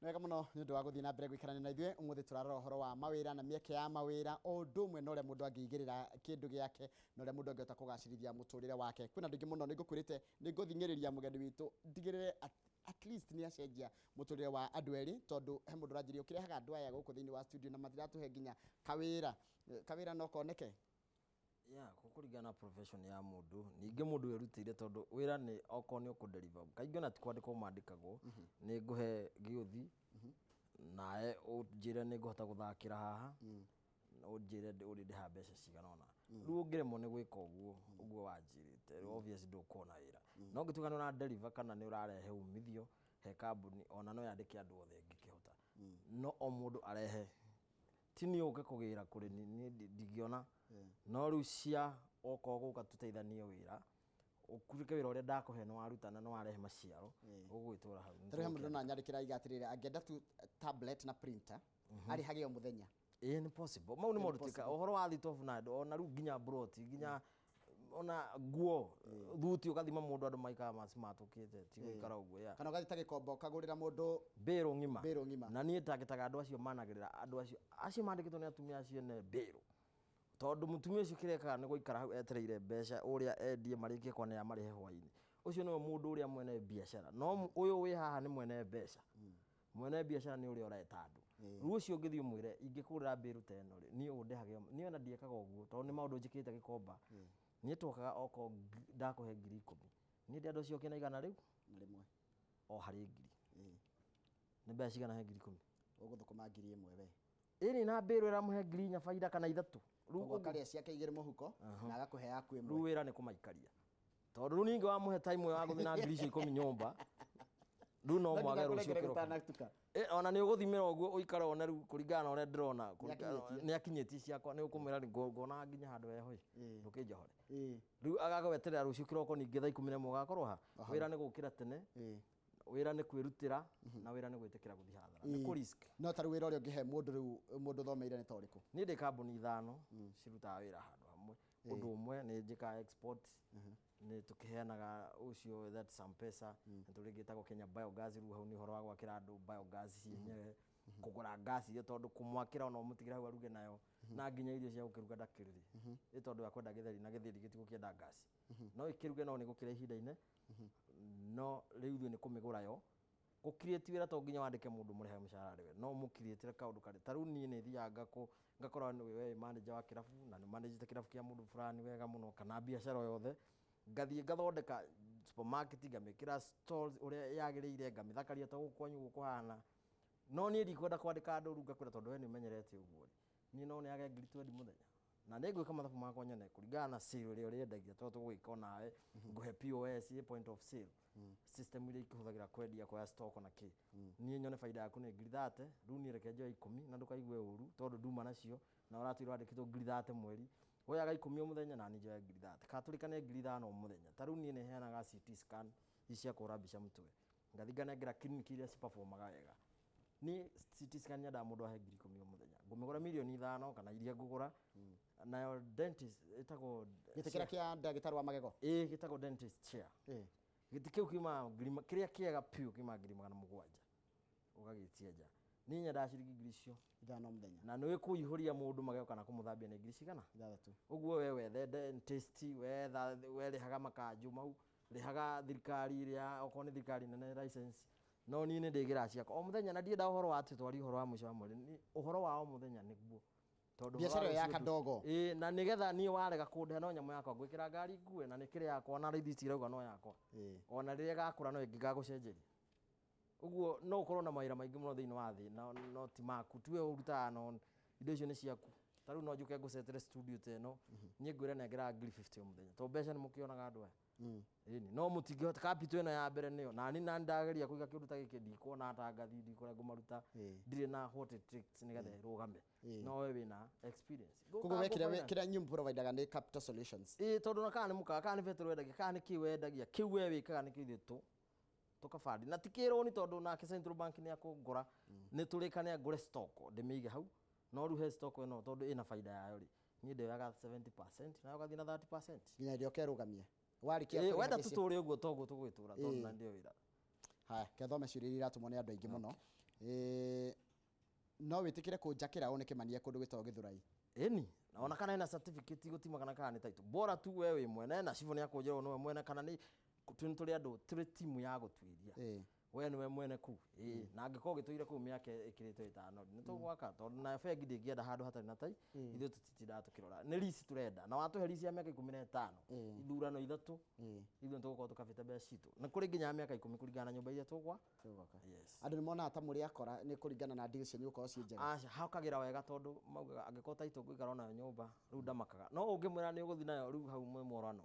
Wega mũno nĩ ũndũ wa gũthiĩ na mbere gũikarania na ithuĩ. Ũmũthĩ tũrarora ũhoro wa mawĩra na mĩeke ya mawĩra, o ũndũ ũmwe na ũrĩa mũndũ angĩigĩrĩra kĩndũ gĩake na ũrĩa mũndũ angĩhota kũgacĩrithia mũtũrĩre wake. Kwĩna andũ aingĩ mũno, nĩ ngũkwĩrĩte nĩ ngũthing'ĩrĩria mũgeni witũ ndigĩrĩre at least nĩ acenjia mũtũrĩre wa andũ erĩ, tondũ he mũndũ ũranjĩria ũkĩrehaga andũ aya gũkũ thĩinĩ wa studio na matiratũhe nginya kawĩra. Kawĩra no koneke? Yeah, gũkũringana na profession ya mũndũ. Ningĩ mũndũ wĩrutĩire, tondũ wĩra nĩ okorwo nĩ ũkũ deliver, kaingĩ ona ti kwandĩkwo mandĩkagwo. Nĩ ngũhe gĩũthi nawe ũnjĩre nĩ ngũhota gũthakĩra haha, ũnjĩre ũrĩndĩha mbeca cigana ũna. Rĩu ũngĩremwo nĩ gwĩka ũguo ũguo wanjĩrĩte rĩu, obvious ndũkuona wĩra. No ũngĩtuĩka nĩ ũra deliver kana nĩ ũrarehe umithio he kambuni, ona no yandĩke andũ othe ĩngĩkĩhota, no o mũndũ arehe, ti niĩ ũke kũgĩra kũrĩ niĩ ndingĩona. No rĩu cia okorwo gũka tũteithanie wĩra, ũtuĩke wĩra ũrĩa ndakũhe nĩ waruta na nĩ warehe maciaro, ũgũgĩtũra hau. Tarĩu he mũndũ no anyandĩkĩra aiga atĩrĩrĩ, angĩenda tu tablet na printer, arĩhage o mũthenya. Ĩĩ, nĩ possible. Mau nĩ maũndũ tuĩka ũhoro wa thitobu na andũ, ona rĩu nginya mburoti, nginya ona nguo, thuti, ũgathima mũndũ, andũ maikaraga macimatũkĩte, ti gũikara ũguo, yeah. Kana ũgathiĩ ta Gĩkomba ũkagũrĩra mũndũ mbĩrũ ng'ima. Mbĩrũ ng'ima. Na niĩ tangĩtaga andũ acio managĩrĩra, andũ acio mandĩkĩtwo nĩ atumia acio ene mbĩrũ, tondũ mũtumia ũcio kĩrĩa ekaga nĩ gũikara hau etereire mbeca ũrĩa endie marĩkie kwanĩrĩra marĩhe hwainĩ. Ũcio nĩwe mũndũ ũrĩa mwene biacara. No ũyũ wĩ haha nĩ mwene mbeca. Mwene biacara nĩ ũrĩa ũreta andũ. Rĩu ũcio ũngĩthiĩ ũmwĩre ingĩkũgũrĩra mbĩrũ ta ĩno rĩ, niĩ ũndĩhage, niĩ ona ndiĩkaga ũguo tondũ nĩ maũndũ njĩkĩte Gĩkomba. Niĩ twokaga okorwo ndakũhe 10,000, niĩ ndĩ andũ acio oke na igana rĩu na rĩmwe o harĩ ngiri. Nĩ mbeca cigana he 10,000? Ũgũthũkũma 1000 we. Ĩni na mbĩrũ ĩramũhe 4,000 baida kana ithatũ. Rĩu koguo akarĩa ciake igĩrĩ mũhuko na agakũhe yaku ĩmwe. Rĩu wĩra nĩ kũmaikaria, tondũ rĩu ningĩ wamũhe time ĩyo ya gũthiĩ na 10,000 nyũmba, rĩu no No mwage nginya rũciũ kũnengere kĩroko. gũtanatuka. Ona nĩ ũgũthimĩra ũguo ũikare one rĩu kũringana na ũrĩa ndĩrona Nĩakinyĩtie. nĩ akinyĩtie ciakwa, nĩ ũkũmwĩra ngona nginya handũ heho ĩ, ndũkĩnjohore. Rĩu agagweterera rũciũ kĩroko ningĩ thaa 11 ũgakorwo ha. Wĩra nĩ gũkĩra tene, wĩra nĩ kwĩrutĩra, na wĩra nĩ gwĩtĩkĩra gũthiĩ hathara, nĩ kũ risk. No tarĩu wĩra ũrĩa ũngĩhe mũndũ rĩu, mũndũ ũthomeire, nĩ ta ũrĩkũ? Niĩ ndĩ kambuni ithano cirutaga wĩra handũ hamwe. Ũndũ ũmwe nĩ njĩkaga export, nĩ tũkĩheanaga ũcio, that's Sampesa. Nĩ tũrĩ ĩngĩ ĩtagwo Kenya Biogas. Rĩu hau nĩ ũhoro wa gwakĩra andũ biogas cienyewe, kũgũra gas iria, tondũ kũmwakĩra ona ũmũtigĩre hau aruge nayo na nginya irio cia gũkĩruga ndakĩrĩ ĩ, tondũ akwenda gĩtheri na gĩtheri gĩtigũkĩenda gas, no ĩkĩruge no nĩ gũkĩra ihinda-inĩ. No rĩu ithuĩ nĩ kũmĩgũra yo, gũ create wĩra to nginya wandĩke mũndũ mũrĩhe mũcara rĩwe, no mũcreatĩre kaũndũ karĩ ta rĩu. Niĩ nĩ thiaga ngakora nĩ we manager wa kĩrabu na nĩ managete kĩrabu kĩa mũndũ fulani wega mũno kana biacara o yothe, ngathiĩ ngathondeka supermarket, ngamĩkĩra stalls ũrĩa yagĩrĩire, ngamĩthakaria ta gũkũ kwanyu gũkũhana. No niĩ ndikwenda kwandĩka andũ rĩu, ngakwĩra tondũ we nĩ ũmenyerete ũguo rĩ, niĩ no nĩage 20,000 mũthenya na nĩ ngwĩka mathabu makwa nyone kũringana na sale ĩrĩa ũrĩendagia, tondũ tũgũgĩka onawe ngũhe POS, point of sale system iria ikĩhũthagĩra kwendia, kuoya stock na kĩ, niĩ nyone baida yaku nĩ 30,000. Rĩu niĩ reke njoe 10 na ndũkaigue ũru tondũ nduma nacio na ũratwĩra wandĩkĩtwo 30,000 mweri, woyaga 10 o mũthenya na niĩ njoya 30,000 kana tũrĩkane 5,000 o mũthenya. Ta rĩu niĩ nĩ heanaga CT scan ici cia kũhũra mbica mũtwe, ngathi nganengera clinic iria ciperformaga wega. Niĩ CT scan nyendaga mũndũ ahe 10,000 o mũthenya, ngũmĩgũra 5 mirioni kana iria ngũgũra nayo dentist ĩtagwo Gĩtĩ kĩrĩa kĩa ndagĩtarĩ wa magego? Ĩĩ, gĩtagwo dentist chair. Gĩtĩ kĩu kiumaga kĩrĩa kĩega piũ kiumaga 700,000, ũgagĩtia nja. Niĩ nyendaga ciringi ngiri icio 5 mũthenya. Na nĩ kũihũria mũndũ magego kana kũmũthambia nĩ ngiri cigana? 6. Ũguo we wethe dentist, wetha we rĩhaga makanjũ mau, rĩhaga thirikari ĩrĩa okorwo nĩ thirikari nene license. No niĩ nĩ ndĩgĩraga ciakwa o mũthenya na ndiendaga ũhoro wa atĩ twarie ũhoro wa mũico wa mweri. Ũhoro wa o mũthenya nĩguo tondũ ũhoro Biacara wa ĩyo ya rũciũ kadogo. Ĩĩ, na nĩgetha niĩ warega kũndĩha no nyamũ yakwa ngwĩkĩra ngari ngue na nĩ kĩrĩ yakwa na rĩthiti irauga no yakwa. Ona rĩrĩa ĩgakũra no ĩngĩgagũcenjeria. Ũguo no ũkorwo na mawĩra maingĩ mũno thĩinĩ wa thĩ na no ti maku, tiwe ũrutaga, no indo icio nĩ ciaku. Ta rĩu no njũke ngũcetere studio ta ĩno, niĩ ngwĩre nengeraga 50,000 o mũthenya tondũ mbeca nĩ mũkĩonaga andũ aya. Ĩni no mũtingĩhota capital ĩno ya mbere nĩyo na ni ndageria kũiga kĩndũ ta gĩkĩ, ndikuona atangathi, ndikũrĩa ngũmaruta, ndirĩ na what it takes nĩgetha ĩrũgame, no we wĩna experience. Koguo we kĩrĩa nyum providaga nĩ capital solutions? Ĩĩ, tondũ na kana nĩ mũkawa, kana nĩ betũrũ wendagia, kana nĩ kĩ wendagia, kĩu we wĩkaga nĩkĩo ithuĩ tũ tũkabandi na ti kĩrũni, tondũ nake Central Bank nĩ akũngora nĩ tũrĩkane ngũre stock ndĩmĩige hau. No rĩu he stock ĩno, tondũ ĩna baida yayo rĩ, niĩ ndĩoyaga 70% nayo ũgathiĩ na 30%. Nginya hĩndĩ ĩrĩa ũkerũgamia warĩkia Ĩĩ, kũrĩha wenda gĩcio. Tũtũre ũguo toguo tũgwĩtũra tondũ na ndio wĩra. Haya, kethome ciũria iria iratũmwo nĩ andũ aingĩ mũno. No wĩtĩkĩre kũnjakĩra ũũ nĩ Kĩmani e kũndũ gwĩtagwo Gĩthũrai. Ĩni, na ona kana ena certificate gũtima kana kana nĩ title. Bora tu we wĩ mwene na cibũ nĩ akũnjĩra ũyũ nĩwe mwene kana nĩ tũ tũrĩ andũ tũrĩ timu ya gũtuĩria. We nĩwe mwene kũu. Ĩĩ, na angĩkorwo ũgĩtũire kũu mĩaka ĩkĩrĩte ĩtano nĩ tũgwaka tondũ nayo bengi ndĩngĩenda handũ hatarĩ na tai ithuĩ tũtitindaga tũkĩrora. Nĩ lease tũrenda na watũhe lease ya mĩaka 15 ithurano 3 ithuĩ nĩ tũgũkorwo tũkabĩte mbeca citũ. Nĩ kũrĩ nginya ya mĩaka 10 kũringana na nyũmba iria tũgwa. Tũgwaka. Yes. Andũ nĩ monaga ta mũrĩ akora nĩ kũringana na deal cianyu gũkorwo ciĩ njega. Aca, hakagĩra wega tondũ maugaga angĩkorwo title ngũikara onayo nyũmba rĩu ndamakaga. No ũngĩmwĩra nĩ ũgũthiĩ nayo rĩu hau mwĩ morano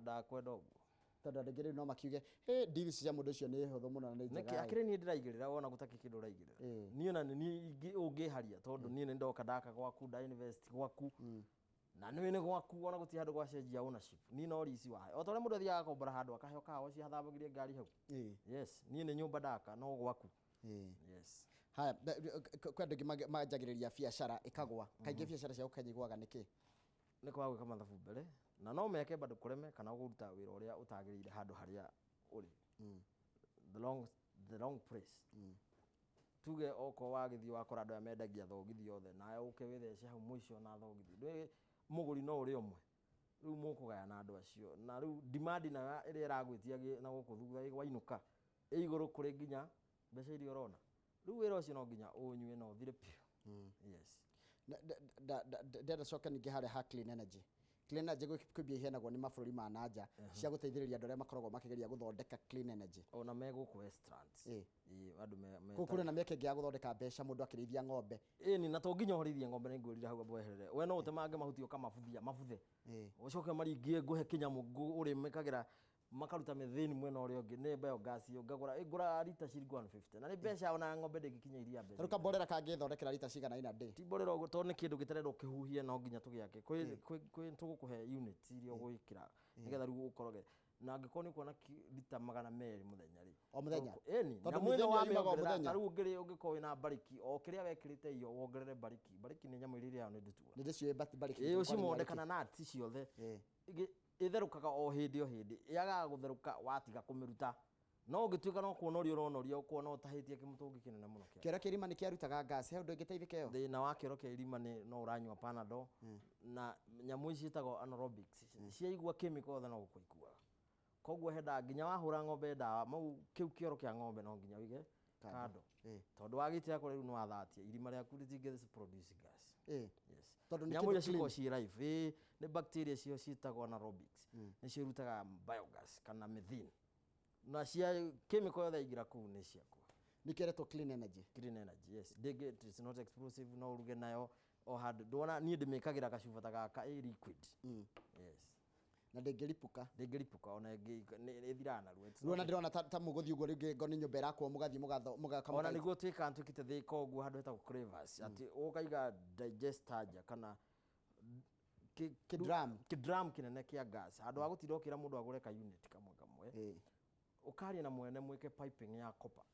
ndakwenda ũguo. Tondũ andũ aingĩ rĩu no makiuge hĩ deal cia mũndũ ũcio nĩ hũthũ mũno na nĩ Nĩkĩ njega. akĩrĩ niĩ ndĩraigĩrĩra wona gũtakĩ kĩndũ ũraigĩrĩra. Niĩ ona nĩ niĩ ũngĩharia tondũ niĩ nĩ ndoka ndaka gwaku nda invest gwaku na nĩũĩ nĩ gwaku ona gũtirĩ handũ gwacenjia ownership. Niĩ no lease wahe. O ta ũrĩa mũndũ athiaga agakombora handũ akaheo car wash athambagirie ngari hau. Yes, niĩ nĩ nyũmba ndaka no gwaku. Yes. Haya, kwĩ andũ aingĩ manjagĩrĩria biacara ĩkagwa. Kaingĩ biacara cia Kenya igwaga nĩkĩ? Nĩ kwaga gwĩka mathabu mbere na no meke bado kũreme kana kũruta wĩra ũrĩa ũtagĩrĩire handũ harĩa ũrĩ. The wrong place. Tuge okorwo wagĩthiĩ wakora andũ aya mendagia thogithi othe nawe ũke wĩthece hau mũico na thogithi. Ndũĩ mũgũri no ũrĩ ũmwe. Rĩu mũkũgayana na andũ acio na rĩu demand nayo ĩrĩa ĩragwĩtia na gũkũ thutha wainũka ĩ igũrũ kũrĩ nginya mbeca iria ũrona. Rĩu wĩra ũcio no nginya ũnyue na ũthire biũ. Yes. Ndĩrenda coke ningĩ harĩa ha clean energy. Clean energy kwĩ mbia iheanagwo nĩ mabũrũri ma nanja cia gũteithĩrĩria andũ arĩa makoragwo makĩgeria gũthondeka clean energy. Ona me gũkũ Westlands. Ĩĩ, andũ me Kũu kũrĩ na mĩeke ĩngĩ ya gũthondeka mbeca mũndũ akĩrĩithia ng'ombe. Ĩni, na to nginya ũrĩithie ng'ombe nĩ ngwĩrire hau amba weherere. We no ũtemange mahuti ũkamabuthia, mabuthe. Ũcoke maringie ngũhe kĩnyamũ ũrĩmĩkagĩra makaruta methane mwena ũrĩa ũngĩ nĩ biogas ĩyo ngagũra ngũraga rita ciringi 150 na nĩ mbeca ona ng'ombe ndĩngĩkinya iria mbeca. Rĩu kamborera kangĩthondekera rita cigana ina day? Ti mborera ũguo tondũ nĩ kĩndũ gĩtarendwo ũkĩhuhie no nginya tũgĩake. Kwĩ tũgũkũhe units iria ũgwĩkĩra nĩgetha rĩu ũkoroge. Na angĩkorwo nĩ ũkuona rita 200 mũthenya rĩ. O mũthenya? Ĩni, Tondũ nyamũ ĩno methane ĩyo yumaga o wamĩongerera, mũthenya? ta rĩu ũngĩkorwo wĩna mbarĩki, o kĩrĩa wekĩrĩte iyo wongerere mbarĩki. Mbarĩki nĩ nyamũ iria irĩaga nĩ ndutura. Nĩ ndĩciũĩ mbarĩki. Ĩĩ, ũcimonde kana nuts ciothe. Ĩtherũkaga o hĩndĩ o hĩndĩ. Yagaga gũtherũka watiga kũmĩruta. No ũngĩtuĩka no kuonoria ũronoria ũkuona ũtahĩtie kĩmũtũngi kĩnene mũno kĩa. Kĩoro kĩa irima nĩ kĩarutaga gas, he ũndũ ĩngĩteithĩka ĩyo? Thĩna wa kĩoro kĩa irima nĩ no ũranyua Panadol na nyamũ ici ciĩtagwo anaerobics. Ciaigua chemical yothe no gũkua ikuaga. Koguo he ndawa nginya wahũra ng'ombe ndawa mau kĩu kĩoro kĩa ng'ombe no nginya ũige kando. Tondũ wagĩitĩra kũrĩa rĩu nĩ wathatia irima rĩaku rĩtingĩ produce gas. Yes. Tondũ nĩ Nyamũ iria kĩndũ cikoragwo ciĩ live, nĩ bacteria cio ciĩtagwo anaerobics. Nĩcio irutaga biogas kana methane. Na cia chemical yothe yaingĩra kũu nĩ ciakua. Nĩ kĩretwo clean energy. Clean energy, yes. Ndĩngĩ, it's not explosive, no ũruge nayo o handũ. Ndwona niĩ ndĩmĩkagĩra gacuba ta gaka ĩ liquid. Yes. Na ndĩngĩripũka. Ndĩngĩripũka ona ĩthiraga narua. It's Rĩu ona not ndĩrona ta mũgũthiĩ ũguo rĩngĩ ngo nĩ nyũmba ĩrakwo mũgathiĩ mũgaka Ona nĩguo twĩkaga twĩkĩte thĩka ũguo handũ hetagwo Clavers atĩ ũkaiga digester nja kana Kĩ-drum. kĩ-drum kĩnene kĩa gas handũ ha gũtinda ũkĩra mũndũ agũre ka unit kamwe kamwe ũkaria na mwene mwĩke piping ya copper.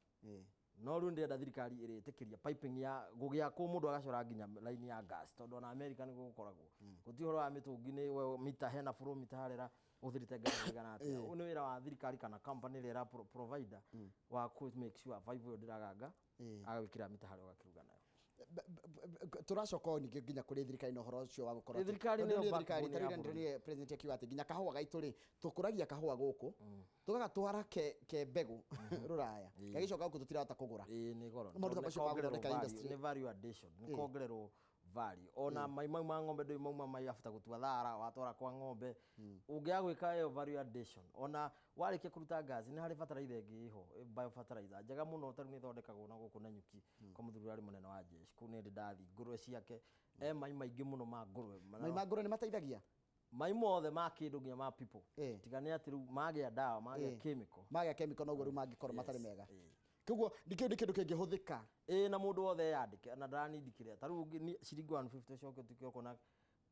No rĩu ndĩrenda thirikari ĩrĩtĩkĩria piping ya gũgĩakwo mũndũ agacora nginya line ya gas tondũ ona America nĩguo gũkoragwo. Gũtirĩ ũhoro wa mĩtũngi nĩ we mita hena flow mita harera ũhũthĩrĩte gas ĩigana atĩa. Ũyũ nĩ wĩra wa thirikari kana company ĩrĩa ĩra provider wa kũ make sure pipe ĩyo ndĩraganga agagwĩkĩra mita harĩa ũgakĩruga nayo. Tũracoka o ningĩ nginya kũrĩ thirikari na ũhoro ũcio wa gũkorwo atĩ- Thirikari tondũ nĩyo nĩ thirikari, backbone ta ya rĩu bũrũri. ndĩronire president akiuga atĩ nginya kahũa gaitũ rĩ, tũkũragia kahũa gũkũ, tũgagatwara ke mbegũ rũraya, gagĩcoka gũkũ tũtirahota kũgũra. Ĩĩ, nĩ goro. Maũndũ ta Tondũ macio ma nĩ kongererwo gũthondeka value, industry. nĩ value addition, nĩ kongererwo value. Ona mai mau ma ng'ombe ndũĩ mauma mai after gũtua thara watwara kwa ng'ombe ũngĩaga gwĩka ĩyo value addition ona warĩkia kũruta gas nĩ harĩ fertilizer ĩngĩ ĩho bio fertilizer njega mũno ta rĩu nĩ ĩthondekagwo na gũkũ Nanyuki kwa mũthuri ũrĩa arĩ mũnene wa jeshi kũu nĩ ndĩ ndathiĩ ngũrwe ciake e mai maingĩ mũno ma ngũrwe Mai ma ngũrwe nĩ mateithagia? Mai mothe ma kĩndũ nginya ma people tiga nĩ atĩ rĩu magĩa ndawa magĩa chemical Magĩa chemical noguo rĩu mangĩkorwo matarĩ mega. Koguo kĩu nĩ kĩndũ kĩngĩhũthĩka. Ĩĩ, na mũndũ wothe eyandĩke na ndaranindikĩrĩa ta rĩu ciringi 150 ũcoke ũtuĩke ũkona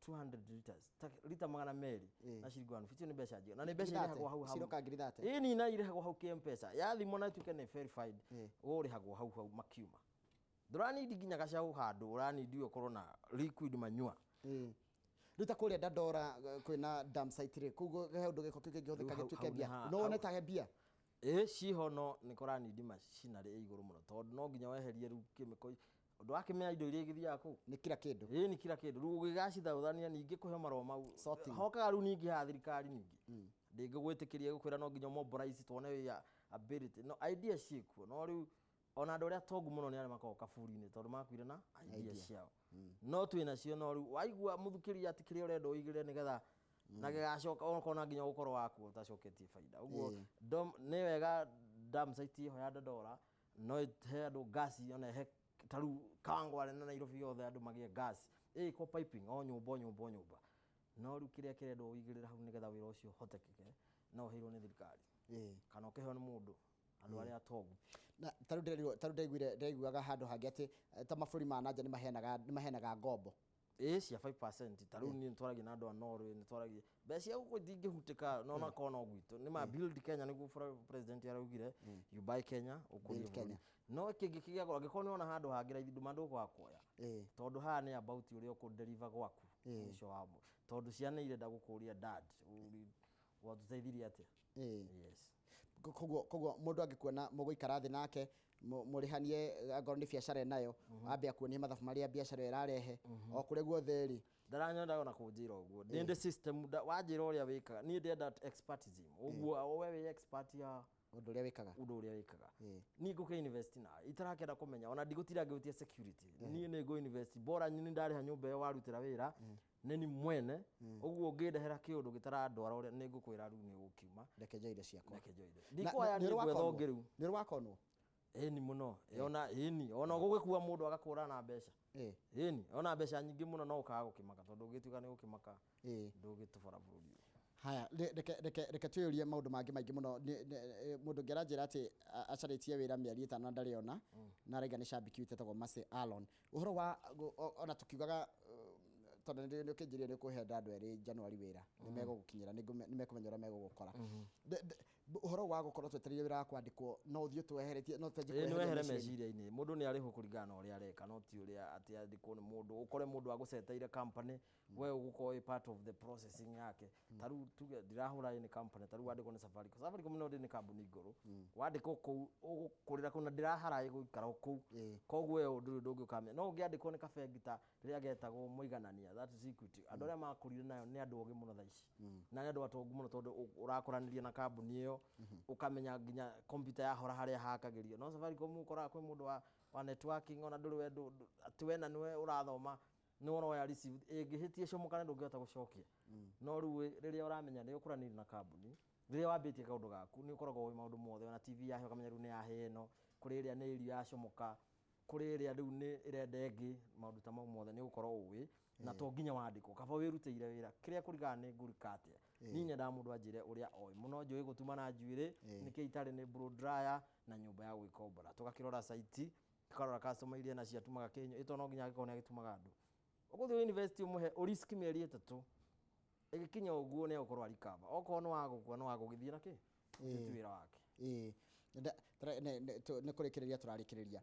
200 liters ta lita 200 na ciringi 150 nĩ mbeca njega na nĩ mbeca irĩhagwo hau hau. Ciroka ngiri thate. Ĩĩ ni na irĩhagwo hau kĩ-M-Pesa yathimwo na ĩtuĩke nĩ verified ũrĩhagwo hau hau makiuma. Ndũranindi nginya gacaũ handũ ũranindi ũkorwo na liquid manure. Rĩu ta kũrĩa Dandora kwĩna dam site rĩ, kũu he ũndũ gĩko kĩu kĩngĩhũthĩka Rĩu gĩtuĩke hau mbia. nĩ No wone ta he mbia? Ĩ ciho, no nĩ kũranindi macinarĩ ĩ igũrũ mũno, tondũ no nginya weherie rĩu kĩmĩko ũndũ wa kĩmĩa indo iria igĩthiaga kũu. Nĩ kila kĩndũ. Ĩ nĩ kila kĩndũ rĩu ũgĩgacithaũthania, ningĩ kũhe marũa mau. Sorting. Hokaga rĩu ningĩ haha thirikari ningĩ ndĩngĩgwĩtĩkĩria gũkwĩra no nginya mobilize tuone wĩ ability, no idea ciĩkuo, no rĩu ona andũ arĩa tongu mũno nĩ arĩa makoragwo kaburi-inĩ, tondũ makuire na idea ciao, no twĩ nacio. No rĩu waigua mũthukĩria atĩ kĩrĩa ũrenda ũigĩrĩre nĩgetha na gĩgacoka onokorwo nginya ũgũkorwo waku ũtacoketie baida ũguo. Nĩ wega dam site ĩho ya Dandora no ĩhe andũ ngasi, ona ĩhe ta rĩu Kawangware na Nairobi yothe andũ magĩe gas, ĩko piping o nyũmba o nyũmba o nyũmba. No rĩu kĩrĩa kĩrendwo ũigĩrĩre hau nĩgetha wĩra ũcio ũhotekeke, no ũheirwo nĩ thirikari kana ũkĩheo nĩ mũndũ, andũ arĩa atongu. Na tarĩu ndĩrerirwo, tarĩu ndaiguire, ndĩraiguaga handũ hangĩ atĩ ta mabũrũri ma nanja nĩ maheanaga ngombo. Ĩ cia 5%. Ta rĩu niĩ nĩtwaragia na andũ a Norway, nĩtwaragia mbeca cia gũkũ itingĩhutĩka, no onakorwo no gwitũ nĩ ma Build Kenya, nĩguo president araugire, you buy Kenya, ũkũrie Build bũrũri. Kenya. No kĩngĩ kĩgĩa goro, angĩkorwo nĩ wona handũ hangĩ raithi, nduma ndũkwaga kuoya, tondũ haha nĩ about ũrĩa ũkũ-deliver gwaku mũico wa tondũ ciana irenda gũkũria, "Dad, watũteithirie atĩa?" Yes. Koguo mũndũ angĩkuona mũgũikara thĩ nake mũrĩhanie, angorwo nĩ biacara enayo, ambe akuonie mathabu marĩa biacara ĩyo ĩrarehe o kũrĩa guothe rĩ. Ndaranyenda ona kũnjĩra ũguo ndĩ system wanjĩra ũrĩa wĩkaga, niĩ ndĩrenda expertism ũguo, we wĩ expert ya ũndũ ũrĩa wĩkaga. Ũndũ ũrĩa wĩkaga. Niĩ ngũke invest nawe itarakenda kũmenya, ona ndigũtinda ngĩhutia security, niĩ nĩ ngũ invest bora nĩ ndarĩha nyũmba ĩyo warutĩra wĩra nĩ ni mwene ũguo ũngĩndehera kĩũndũ gĩtarandwara ũrĩa nĩ ngũkwĩra rĩu nĩ ũgũkiuma. Reke njoe indo ciakwa. Reke njoe indo. Ndikuoya, Nĩ niĩ ũrĩ ngwetha wakonwo? ũngĩ rĩu. Nĩ ũrĩ wakonwo? Ĩni mũno, ona ĩni ona gũgĩkua mũndũ agakũra na mbeca. Ĩni ona mbeca nyingĩ mũno, no ũkaga gũkĩmaka, tondũ ũngĩtuĩka nĩ gũkĩmaka ndũgĩtũbora bũrũri ũyũ. Haya, reke twĩyũrie maũndũ mangĩ maingĩ mũno. Mũndũ ũngĩ aranjĩra atĩ acarĩtie wĩra mĩeri 5 na ndarĩ ona, na araiga nĩ cambiki witũ etagwo Mercy Alon. Ũhoro wa ona tũkiugaga tondũ nĩ ũkĩnjĩrire nĩ ũkũhenda andũ erĩ January wĩra, nĩ megũgũkinyĩra, nĩ mekũmenya ũrĩa megũgũkora. Ũhoro wa gũkorwo twetereire wĩra wa kwandĩkwo, no ũthiĩ tweheretie, no twenje Ĩĩ, nĩ kweheria wehere meciria-inĩ. Meciria-inĩ mũndũ nĩ arĩhwo kũringana na ũrĩa areka, no ti ũrĩa atĩ andĩkwo nĩ mũndũ, ũkore mũndũ agũceteire company, we ũgũkorwo wĩ part of the processing yake. Ta rĩu tuge ndirahũra ĩ nĩ company, ta rĩu wandĩkwo nĩ Safaricom. Safaricom no ndĩ nĩ kambuni ngũrũ, wandĩkwo kũu ũgũkũrĩra kũu na ndĩrahara gũikara o kũu. Koguo we ũndũ ũyũ ndũngĩũkamenya, no ũngĩandĩkwo nĩ kabengi ta rĩrĩa getagwo Mũiganania, that is Equity, andũ arĩa makũrire nayo nĩ andũ ogĩ mũno thaa ici na nĩ andũ atongu mũno, tondũ ũrakũranĩria na kambuni ĩyo, ũkamenya nginya kompiuta yahora harĩa hakagĩrio. No Safaricom ũkoraga kwĩ mũndũ wa networking, ona ndũrĩ we atĩ we na nĩwe ũrathoma, nĩwe ũroya receive, ĩngĩhĩtia ĩcomokane ndũngĩhota gũcokia. No rĩu rĩrĩa ũramenya nĩ ũkũranĩria na kambuni, rĩrĩa wambĩtie kaũndũ gaku, nĩ ũkoragwo ũĩ maũndũ mothe, ona TV yahĩa ũkamenya rĩu nĩ yahĩa ĩno, kũrĩ ĩrĩa nĩ irio yacomoka, kũrĩ ĩrĩa rĩu nĩ ĩrenda ĩngĩ, maũndũ ta mau mothe nĩ ũgũkorwo ũĩ, na to nginya wandĩkwo, kaba wĩrutĩire wĩra kĩrĩa kũringana nĩ ngũrika atĩa. Niĩ nyendaga mũndũ anjĩre ũrĩa oĩ mũno, njũĩ gũtuma na njuĩrĩ, nĩkĩ itarĩ nĩ blow dryer na nyũmba ya gwĩkombora, tũgakĩrora site, tũkarora customer iria nacio atumaga kĩnyũ ĩto, no nginya angĩkorwo nĩ agĩtumaga andũ, ũgũthiĩ university ũmũhe ũriski mĩeri 3, ĩgĩkinya ũguo nĩ egũkorwo arikava, okorwo nĩ wagũkua nĩ wagũgĩthiĩ na kĩ ũcio ti wĩra wake. Ĩĩ. Nĩ kũrĩkĩrĩria tũrarĩkĩrĩria.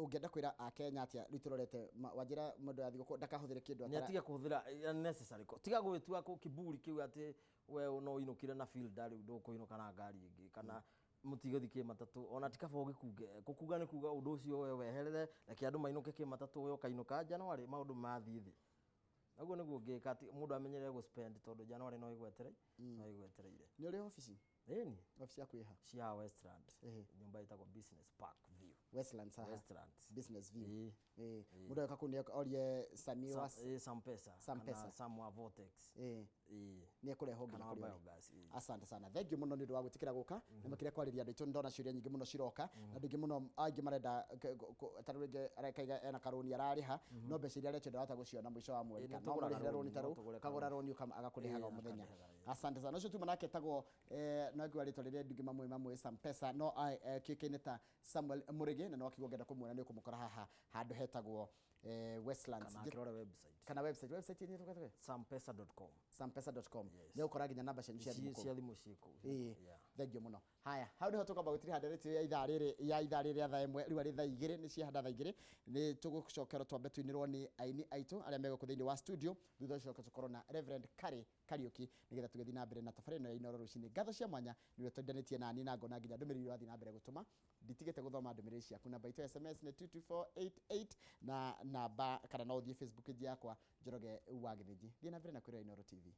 Ũngĩenda kwĩra akenya atĩa rĩu tũrorete wanjĩra mũndũ athiĩ gũkũ ndakahũthĩre kĩndũ nĩ atige kũhũthĩra unnecessary, tiga gwĩtua kiburi kĩu atĩ we no ũinũkire na fielder, rĩu ndũkũinũka na ngari ĩngĩ kana mũtigũthiĩ kĩmatatũ, ona ti kaba ũgĩkunge kũkunga, nĩ kuga ũndũ ũcio we weherere, reke andũ mainũke kĩmatatũ, we ũkainũka January maũndũ mathiĩ thĩ. Ũguo nĩguo ngĩka atĩ mũndũ amenyerere gũ spend, tondũ January no ĩgwetere, no ĩgwetereire. Nĩ ũrĩ obici? Ĩni. Obici yaku ĩha? Cia Westlands, nyũmba ĩtagwo Business Park View. Westlands haha? Westlands. Business View. Ĩĩ. Ĩĩ. Mũndũ agĩũka kũu nĩ orie Sami wa Sampesa. Sampesa. Kana Sam wa Vortex. Ĩĩ. Nĩ ekũrehwo nginya Kana wa kũrĩa ũrĩ. biogas, ĩĩ. Asante sana, thank you mũno nĩ ũndũ wa gwĩtĩkĩra gũka na makĩria kwarĩria andũ aitũ. Nĩ ndona ciũria nyingĩ mũno ciroka na andũ aingĩ mũno, angĩ marenda ta rĩu rĩngĩ arekaiga ena karũni ararĩha, no mbeca iria aretio ndarahota gũciona mũico wa mweri, Ĩĩ, kana nĩ no tũgũraga mũrĩhĩre rũni, rũni ta no rũu tũgũre kagũra rũni agakũrĩhaga o mũthenya. Akarĩhaga, ĩĩ. Asante sana. Ũcio tuma nake etagwo no ngĩwa rĩtwa rĩrĩa ndingĩ mamwe mamwe Sampesa, no kĩũkaine ta Samuel Mũrĩgĩ, na no akiuga ũngĩenda kũmuona nĩ ũkũmũkora haha handũ hetagwo Westlands. Kana akĩrore website. Kana website yenyewe sampesa.com. sampesa.com, nĩ ũkora nginya namba cianyu cia thimũ kũu. Cia thimũ ciĩ kũu. Ĩĩ. Yeah. Thengio mũno. Haya, hau nĩho tũkwamba gũtiriha ndereti ya ithaa rĩrĩ, ya ithaa rĩrĩ rĩa thaa 1. Rĩu arĩ thaa 2, nĩ ciahanda thaa 2. Nĩ tũgũcokerwo twambe tũinĩrwo nĩ aini aitũ arĩa megũkũ thĩinĩ wa studio. Thutha ũcio coke tũkorwo na Reverend Kari Kariuki, nĩgetha tũgĩthiĩ na mbere na tabarĩra ĩno ya Inooro rũcinĩ. Ngatho cia mwanya nĩ ũrĩa twendanĩtie nani, na ngona nginya ndũmĩrĩri ũrathiĩ na mbere gũtũma. Nditigĩte gũthoma ndũmĩrĩri ciaku. Namba itũ ya SMS nĩ 22488 na namba, kana no ũthiĩ Facebook page yakwa, Njoroge wa Gĩthĩnji. Thiĩ na mbere na kwĩrora Inooro TV.